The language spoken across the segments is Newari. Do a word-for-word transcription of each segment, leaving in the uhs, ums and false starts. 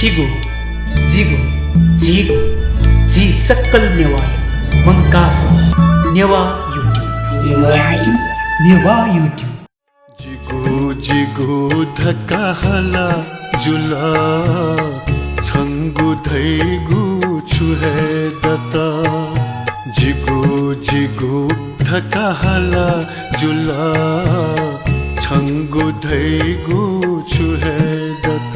जिगु, जिगु, झीगु, झी सकल नेवाःया मंकाः सः नेवाः YouTube। नेवाः YouTube। जिगु जिगु धकाः हाला जुल, छंगु धइगु छु हे दत। जिगु जिगु धकाः हाला जुल, छंगु धइगु छु हे दत।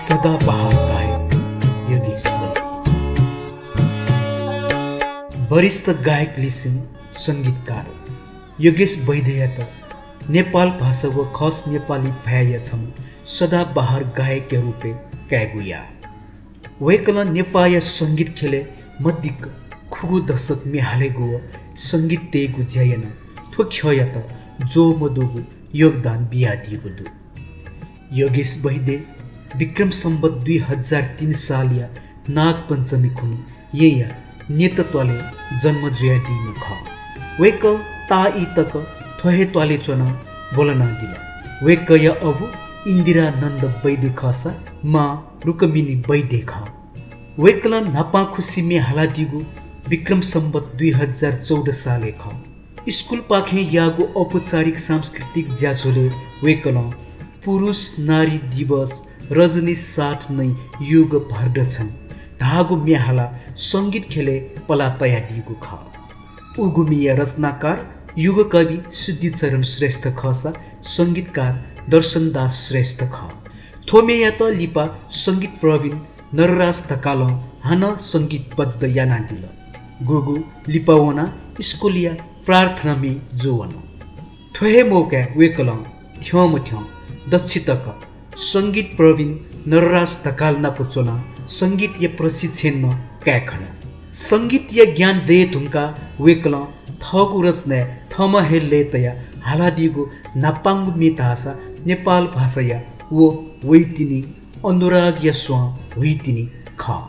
सदाबहार गायक योगेश वैद्य। वरिष्ठ गायक लिसें संगीतकार योगेश वैद्ययात नेपाल भाषा व खस नेपाली भाय्‌या छम्ह सदाबहार गायकया रूपय् कायेगु याः। वय्‌कलं नेपाःया संगीत ख्यलय् मदिक्क खुगू दशक म्ये हालेगु व संगीत तयेगु ज्या यानाः थ्व ख्यःयात ज्वः मदुगु योगदान बियादीगु दु। योगेश वैद्य विक्रम सम्वत दुई हजार तीन सालया नागपञ्चमी खुन्हु येँया न्यत त्वालय् जन्म जुयादीम्ह खः। वय्‌कः ताःई तक थ्व हे त्वालय् च्वनाः ब्वलनादिल। वय्‌कःया अबु इन्दिरानन्द वैद्य खःसा मां रुक्मिणी वैद्य खः। वय्‌कलं न्हापांखुसी म्ये हालादीगु विक्रम सम्वत दुई हजार चौध सालय् खः। स्कूलपाखें याःगु औपचारिक सांस्कृतिक ज्याझ्वलय् वय्‌कलं पुरुष नारी दिवस रजनी साथ नै युग भर छौं धाःगु म्ये हालाः संगीत ख्यलय् पला तयादीगु खः। उगु म्येया रचनाकार युगकवि सिद्धिचरण श्रेष्ठ खःसा संगीतकार दर्शनदास श्रेष्ठ खः। थ्व म्येयात लिपा संगीत प्रवीण नरराज धकालं हानं संगीतबद्ध यानादिल। गुगु लिपा वनाः स्कूलया प्रार्थना म्ये जूवन। थ्व हे मौकाय् वय्‌कलं थ्यंमथ्यं दच्छि तक संगीत प्रवीण नरराज धकाल नाप च्वनाः संगीतया प्रशिक्षण नं काये खन। संगीतया ज्ञान दये धुंकाः वय्‌कलं थःगु रचनाय् थःम्हं हे लय् तयाः हालादीगु न्हापांगु म्ये धाःसा नेपाल भाषाया व वइतिनि अनुरागया स्वां हुइतिनि खः।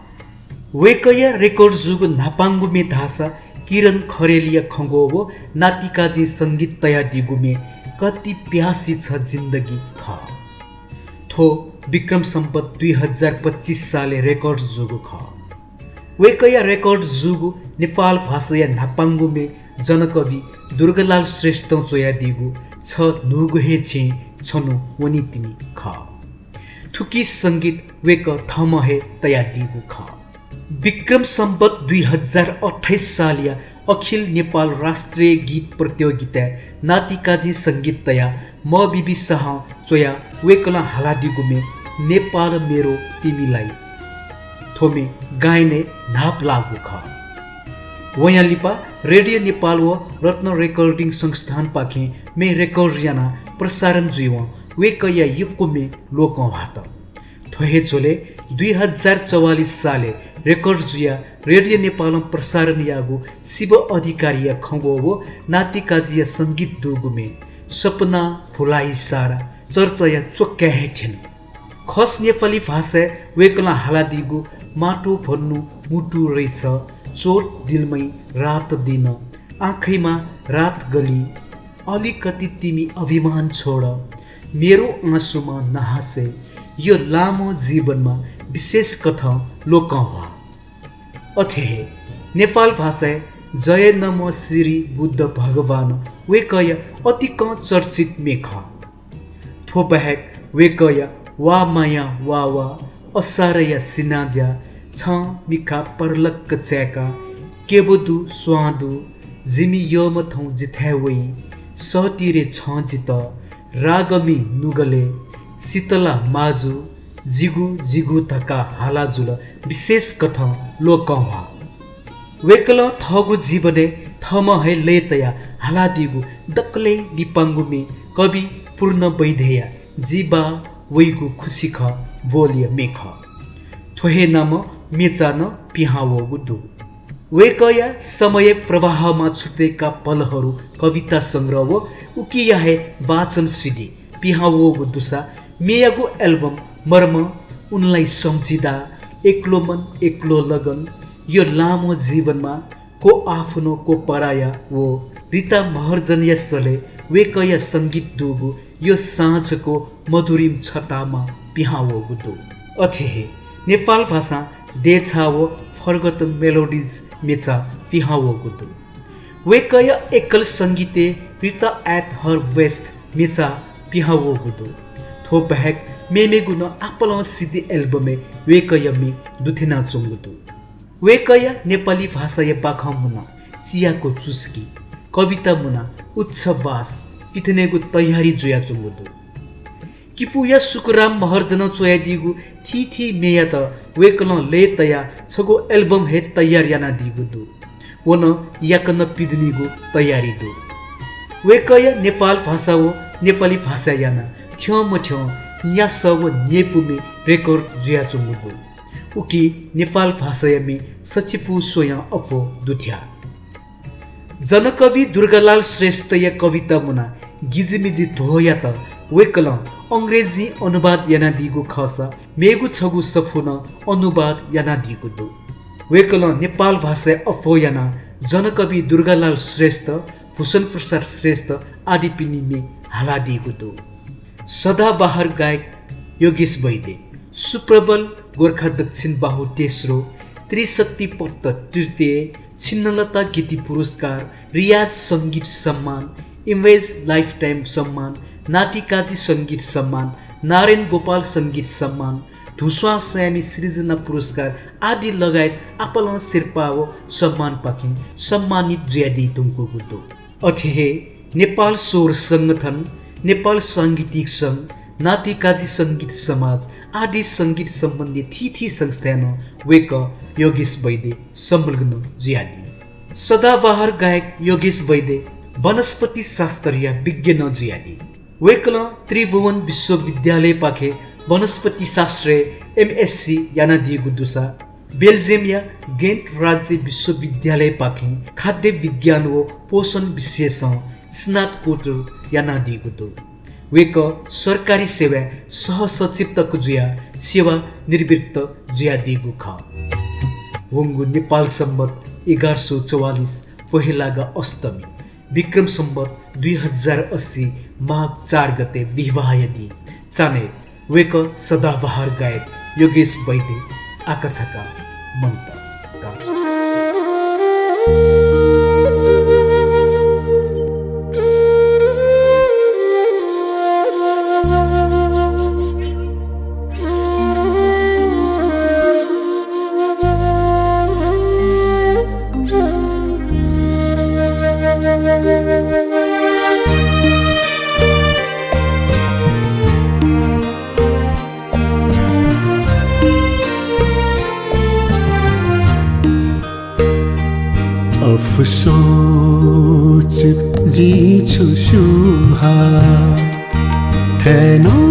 वय्‌कःया रेकर्ड जूगु न्हापांगु म्ये धाःसा किरण खरेलया खँग्वः व नातिकाजिं संगीत तयादीगु म्ये कति प्यासी छ जिन्दगी खः। थ्व विक्रम सम्वत दुई हजार पच्चिस सालय् रेकर्ड जूगु खः। वय्‌कःया रेकर्ड जूगु नेपाल भाषाया न्हापांगु म्ये जनकवि दुर्गालाल श्रेष्ठं च्वयादीगु छ न्हूगु हे छेँय् छन्हु वनीतिनि खः। थुकी संगीत वय्‌कः थःम्हं हे तयादीगु खः। विक्रम सम्वत दुई हजार अट्ठाइस सालया अखिल नेपाल राष्ट्रिय गीत प्रतियोगिताय् नातिकाजिं संगीत तयाः म बिबी शाहं च्वयाः वय्‌कलं हालादीगु म्ये नेपाल मेरो तिमिलाई। थ्व म्ये गायनय् न्हापा लाःगु खः। वयां लिपा रेडियो नेपाल व रत्न रेकर्डिङ संस्थानपाखें म्ये रेकर्ड यानाः प्रसारण जुइवं वय्‌कःया यक्व म्ये लोकं ह्वात। थ्व हे झ्वलय् दुई हजार चौवालिस सालय् रेकर्ड जुयाः रेडियो नेपालं प्रसारण याःगु शिव अधिकारीया खँग्वः व नातिकाजिया संगीत दुगु म्ये सपना भुलाई सारा चर्चाया च्वक्काय् हे थ्यन। खस नेपाली भाषाय् वय्‌कलं हालादीगु माटो भन्नु मुटु रैछ, चोट दिलमै रात दिन, आँखैमा रात गली, अलिकति तिमी अभिमान छोड, मेरो आँसुमा नहाँसे, यो लामो जीवनमा विशेष कथं लोकं ह्वाः। अथे हे नेपाल भाषाय् जय नमः श्री बुद्ध भगवान वय्‌कःया अतिकं चर्चित म्ये खः। थ्व बाहेक वय्‌कःया वा माया वा वा, असारया सिनाज्या, छं मिखा परलक्क चाय्‌का, केबुदु स्वांदु, जिमि यःम्ह थौं जिथाय् वइ, सःतिरे छं जितः, रागमि नुगले, शीतला माजु, जिगु जिगु धकाः हाला जुल विशेष कथं लोकं ह्वाः। वय्‌कलं थःगु जीवनय् थःम्हं हे लय् तयाः हालादीगु दकलय् लिपांगु म्ये कवि पूर्ण वैद्यया जि बाः वइगु खुसि खः बोलया म्ये खः। थ्व हे नामं म्येचा नं पिहां वःगु दु। वय्‌कःया समय प्रवाहमा छुट्याइका पलहरू कविता संग्रह व उकिया हे वाचन सिधि पिहां वःगु दुसा म्येयागु एल्बम मर्म, उनलाई सम्झिँदा, एक्लो मन, एक्लो लगन, यो लामो जीवनमा, को आफ्नो को पराया व रिता महर्जनया सलय् वय्‌कःया संगीत दुगु यो साँझको मधुरिम छतामा पिहां वःगु दु। अथे हे नेपाल भाषां देछाः व Forgotten Melodies मेचा पिहां वःगु दु। वय्‌कःया एकल संगीतय् Rita at Her Best मेचा पिहां वःगु दु। थ्व बाहेक मेमेगु नं आपालं CD album-य् वय्‌कःया म्ये दुथ्यानाच्वंगु दु। वय्‌कःया नेपाली भाषाया बाखं मुना चियाको चुस्की, कविता मुना उच्छवास पिथनेगु तयारी जुयाच्वंगु दु। किपूया सुकुराम महर्जनं च्वयादीगु थीथी म्येयात वय्‌कलं लय् तयाः छगू album हे तयार यानादीगु दु। व नं याकनं पिदनीगु तयारी दु। वय्‌कःया नेपाल भाषा व नेपाली भाषाय् यानाः थ्यंमथ्यं न्यासः व न्यय्‌पु म्ये record जुयाच्वंगु दु। उकी नेपाल भाषाया म्ये सछिपु स्वयां अप्वः दुथ्याः। जनकवि दुर्गालाल श्रेष्ठया कविता मुना गिजिमिजि ध्वःयात वय्‌कलं अंग्रेजीं अनुवाद यानादीगु खःसा मेगु छगू सफू नं अनुवाद यानादीगु दु। वय्‌कलं नेपाल भाषाय् अप्वः यानाः जनकवि दुर्गालाल श्रेष्ठ, भूषण प्रसाद श्रेष्ठ आदिपिनि म्ये हालादीगु दु। सदाबहार गायक योगेश वैद्य, सुप्रबल गोर्खा दक्षिण बाहु तेस्रो, त्रिशक्ति पत्त तृतीय, छिन्नलता कीर्ति पुरस्कार, रियाज संगीत सम्मान, इमेज lifetime सम्मान, नातिकाजी संगीत सम्मान, नारायण गोपाल संगीत सम्मान, धुस्वां सयामि सृजना पुरस्कार आदि लगायत आपालं सिरपाः व सम्मानपाखें सम्मानित जुयादी धुंकूगु दु। अथे हे नेपाल स्वर संगठन, नेपाल सांगीतिक संघ, नातिकाजी संगीत समाज आदि संगीत सम्बन्धी थीथी संस्थाय् नं वय्‌कः योगेश वैद्य संलग्न जुयादी। सदाबहार गायक योगेश वैद्य वनस्पति शास्त्रया विज्ञ नं जुयादी। वय्‌कलं त्रिभुवन विश्वविद्यालयपाखें वनस्पति शास्त्रय् MSc यानादीगु दुसा बेल्जियमया गेन्ट राज्य विश्वविद्यालयपाखें खाद्य विज्ञान व पोषण विषयसं स्नातकोत्तर यानादीगु दु। वय्‌कः सरकारी सेवाय् सहसचिव तक जुयाः सेवा निवृत्त जुयादीगु खः। वंगु नेपाल सम्बत एघार सौ चौवालिस पहिलागा अष्टमी, विक्रम सम्बत दुई हजार अस्सी माघ चार गते बिहिबाःया दिं चान्हय् वय्‌कः सदाबहार गायक योगेश वैद्य आकाझाकां मन्त। अफसोस जिं छु स्यू हा, थय्‌नं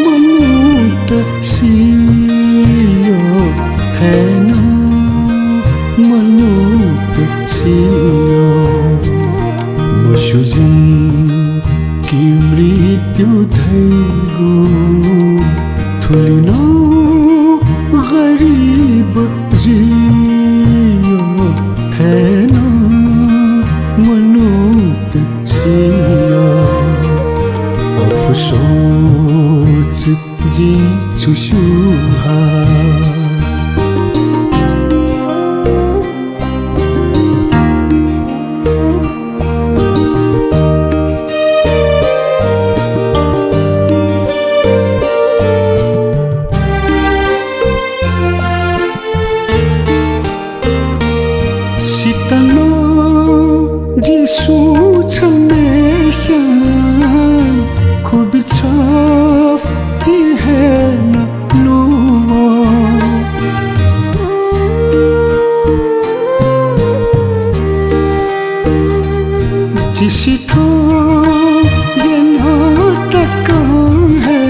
मनूत सियो, थय्‌नं मनूत सियो। मस्यू जिं कि मृत्यु धइगु थुलि नं गरिब जियो, थय्‌नं मनूत सियो। अफसोस जिं छु स्यू हा। सितलो जिसु छमेस्यां खुबिछाफ ति हे ननुवो। जिसिथो गेनो तकं हे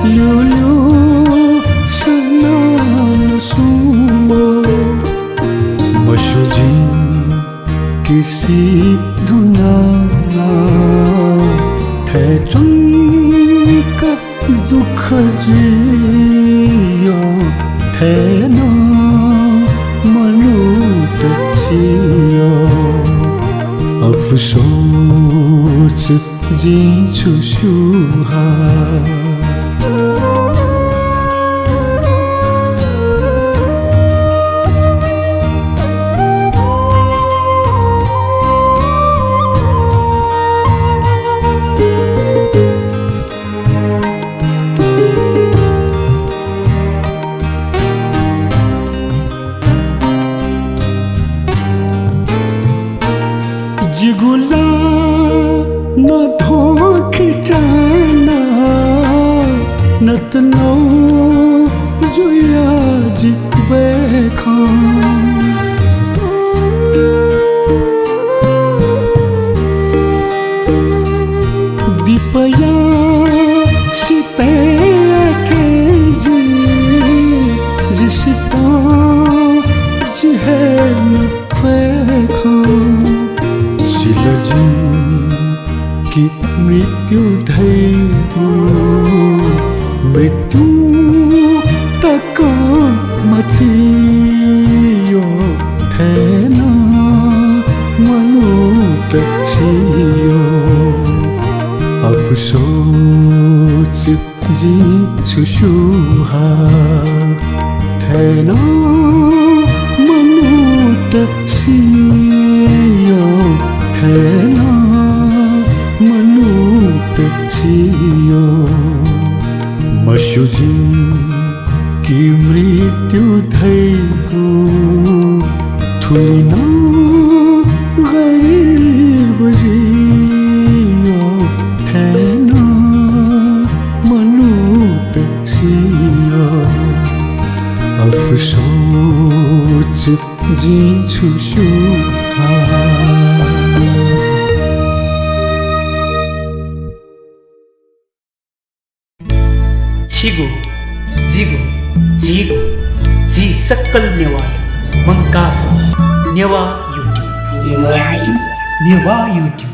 ल्यूल्यू सनान सुवो। मस्यू जिं किसि धुनाना थय् च्वंक दुःख जियो, थय्‌नं मनूत सियो। अफसोस जिं छु स्यू हा। जिगु ला नथोखिचाना नतनौ जुया जि वय्खं। दिपया सिपय् थें जि, जि सित जि हे न वय्खं। सिल जिं कि मृत्यु धइगु मृत्यु तक मतियो थें नं मनूत सियो। अफसोस जिं छु स्यू हा। थें नं मनूत सियो, थें नं मनूत सियो। मस्यू जिं कि मृत्यु धइगु थुलि नं गरिब जियो, थें नं मनूत सियो। अफसोस जिं छु स्यू हा। छिगु, जिगु, झीगु, झी सकल नेवाःया मंकाः सः नेवाः YouTube। नेवाः YouTube।